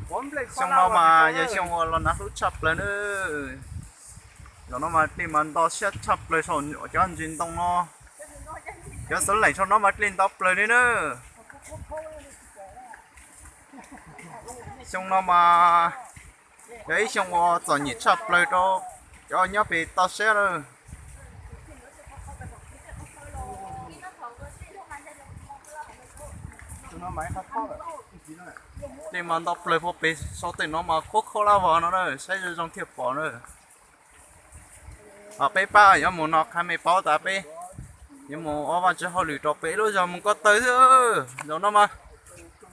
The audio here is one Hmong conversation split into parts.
Xyoo no mas yog xyoo uas los hnav hlub tshaj plaws na. Zaum no mas dej mas nto siab tshaj plaws saum cov ntsis ntoo no. Cov xov leem saum no mas dej nto plaws li na. Xyoo no mas yog ib xyoo uas txom nyem tshaj plaws rau cov nyob pem toj siab lawm. Dej mas nto plaws puag pem saum tej no mas khuab khaub lab vog no na, saib zoo zoo thiaj pom na. Peb pab yuav mus no qha me paub tas peb yuav mus ua Vajtswv hauj lwm rau pem lub zos mus ko taw xwb. Zaum no mas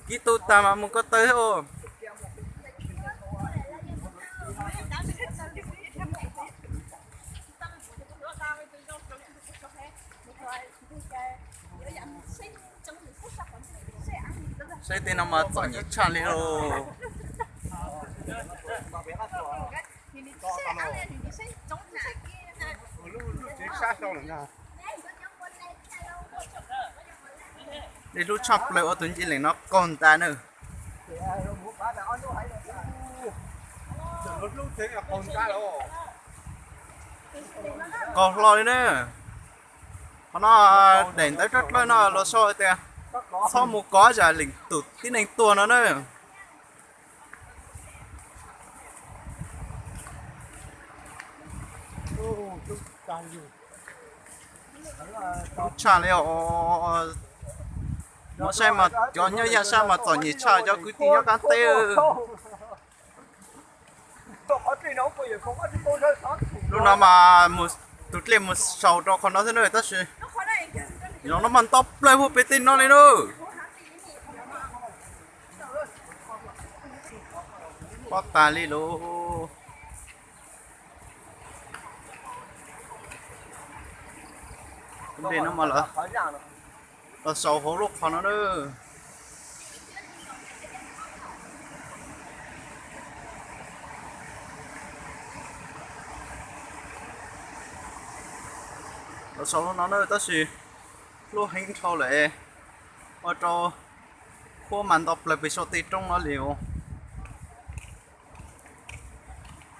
kib tug tag mas mus ko taw xwb. Saib tej no mas txom nyem tshaj li lauj. Dej hlub tshaj plaws ua tus ncig leem no qaug ntais na. Qaug hlo li na. Qhov no daim ntawv dawb dawb no los sau hais tias txhob mus kov zam leem tus tib neeg tuag no na. Hlub tshaj li os. Muab saib mas cov nyob yaj sab mas txom nyem tshaj cov kwv tij nyob qab teb. Lub no mas tus dlej mus saum rau qhov no xwb na, tab sis zaum no mas nto plaws puag pem tej no li na. Pob tas li lauj. Tus dej no mas los saum hauv lub qhov no na. Los saum no na, tab sis hlub heev dhau lawm, ua rau khuab mas nto plaws pem saum tej roob no li os.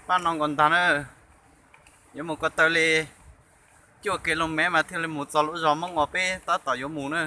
Pab no nkaus ntag na, yuav mus ko taw li cuaj ki lo mev mas thiaj li mus txog lub zos Hmoob uas peb tab tom yuav mus na.